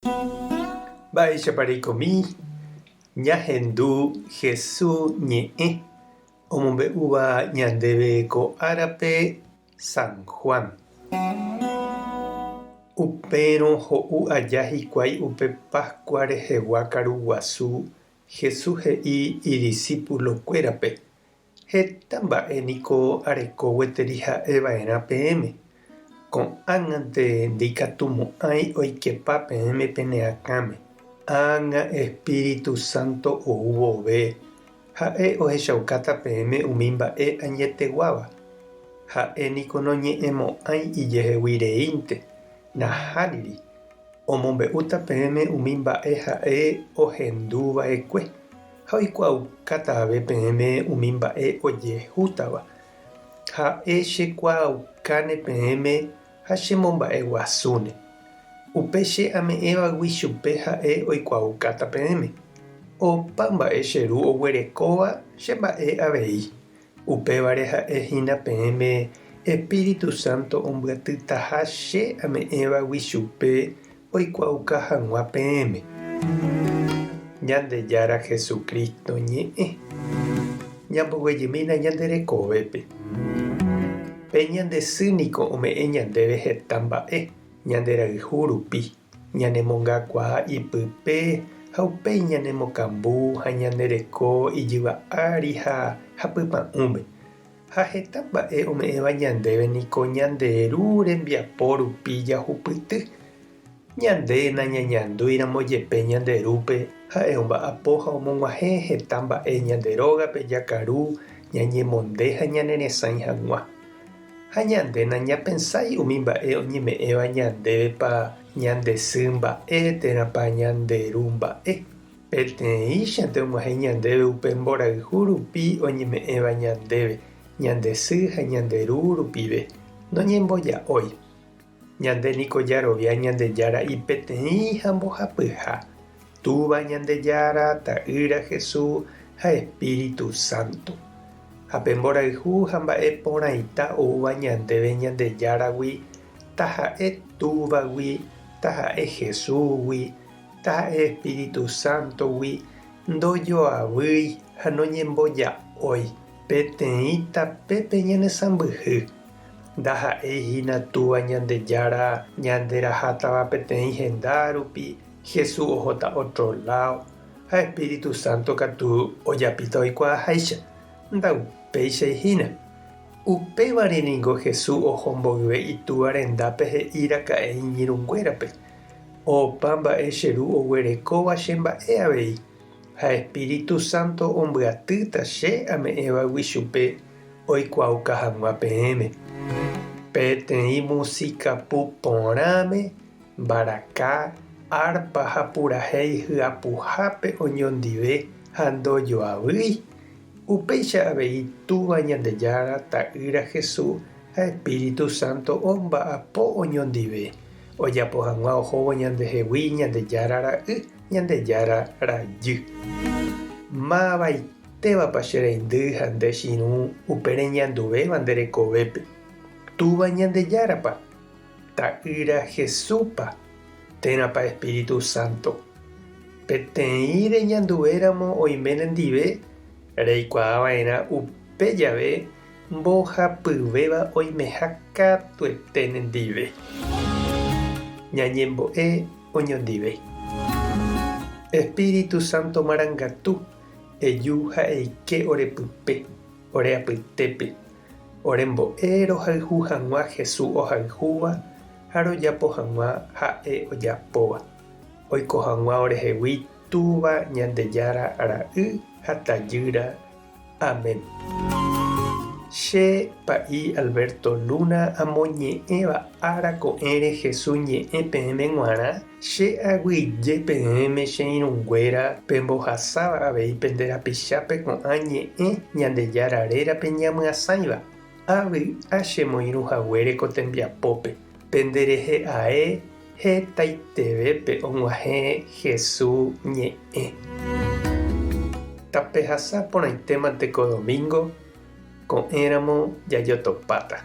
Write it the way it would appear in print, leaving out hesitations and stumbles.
Mba'éichapa reikomi ñahendu Jesús ñe'ẽ omombe'úva ñandéve ko árape San Juan. Upérõ ho'u aja hikuái upe Pascua rehegua karu guasu, Jesús he'i idisípulokuérape, Heta mba'e niko areko gueteri ha'e va'erã peẽme. Ko'ág̃ante ndikatumo'ãi oikepa peẽme pene akãme. Ág̃a Espíritu Santo ou vove, ha'e ohechaukáta peẽme umi mba'e añeteguáva. Ha'e niko noñe'ẽmo'ãi ijehegui reínte, nahániri. Omombe'úta peẽme umi mba'e ha'e ohendu va'ekue, ha oikuaaukáta ave peẽme umi mba'e ojehútava. Ha'e chekuaaukáne peẽme ha chemomba'eguasúne. Upe che ame'ẽvagui chupe ha'e oikuaaukáta peẽme. Opa mba'e che Ru oguerekóva che mba'e avei. Upévare ha'e hína peẽme Espíritu Santo ombyatytaha che ame'ẽvagui chupe oikuaauka hag̃ua peẽme. Ñandejára Jesucristo ñe'ẽ. Ñamboguejymína ñande rekovépe. Pe ñande sy niko ome'ẽ ñandéve heta mba'e ñanderayhu rupi. Ñanemongakuaa ipype ha upéi ñanemokambu ha ñande reko ijyva ári ha hapypa'ũme. Ha heta mba'e ome'ẽva ñandéve niko ñande Ru rembiapo rupi jahupyty. Ñande nañañandúiramo jepe ñande Rúpe, ha'e omba'apo ha omog̃uahẽ heta mba'e ñande rógape jakaru, ñañemonde ha ñaneresãi hag̃ua. Ha ñande nañapensái umi mba'e oñeme'ẽva ñandévepa ñande sy mba'e térãpa ñande ru mba'e. Peteĩchante og̃uahẽ ñandéve upe mborayhu rupi oñeme'ẽva ñandéve, ñande sy ha ñande ru rupive. Noñemboja'ói. Ñande niko jarovia Ñandejára ipeteĩ ha mbohapyha, Túva Ñandejára, Ta'ýra Jesús ha Espíritu Santo. Ha pe mborayhu ha mba'e porãita oúva ñandéve Ñandejáragui, taha'e Túvagui, taha'e Jesúsgui, taha'e Espíritu Sántogui, ndojoavýi ha noñemboja'ói. Peteĩ tapépe ñanesãmbyhy. Ndaha'éi hína Túva Ñandejára ñanderahátava peteĩ henda rupi, Jesús ohóta ótro láo, ha Espíritu Santo katu ojapíta oikuaaháicha. Ndaupéichai hína. Upévare ningo Jesús oho mboyve Itúva rendápe he'i raka'e iñirũnguérape, Opa mba'e che Ru oguerekóva che mba'e avei, ha Espíritu Santo ombyatýta che ame'ẽvagui chupe oikuaauka hag̃ua peẽme. Peteĩ musikapu porãme, mbaraka, árpa ha purahéi hyapuhápe oñondive ha ndojoavýi, upéicha avei Túva Ñandejára, Ta'ýra Jesús ha Espíritu Santo omba'apo oñondive, ojapo hag̃ua ohóvo ñandehegui Ñandejára Ra'y, Ñandejára Rajy. Mavaite. Tévapa che reindy ha nde chirũ upe reñanduvéva nde rekovépe? Túva Ñandejárapa? Ta'ýra Jesúspa? Térãpa Espíritu Santo? Peteĩ reñanduvéramo oime nendive, reikuaa va'erã upe jave mbohapyvéva oimeha katuete nendive. Ñañembo'e oñondive. Espíritu Santo marangatu. Eju ha eike ore pype, ore apytépe, ore mbo'e rohayhu hag̃ua Jesús ohayhúva ha rojapo hag̃ua ha'e ojapóva, oiko hag̃ua orehegui Túva Ñandejára Ra'y ha Tajýra. Amén. Che, pa'i Alberto Luna, amoñe'ẽva ára ko'ẽre Jesús ñe'ẽ peẽme g̃uarã, che aguyje peẽme che irũnguéra pembohasáva avei pende rapichápe ko'ã ñe'ẽ Ñandejára rérape ñamyasãiva. Avy'a chemoirũ haguére ko tembiapópe. Pende rehe ae hetaitevépe og̃uahẽ Jesús ñe'ẽ. Tapehasa porãitémante ko domingo, ko'ẽramo jajotopáta.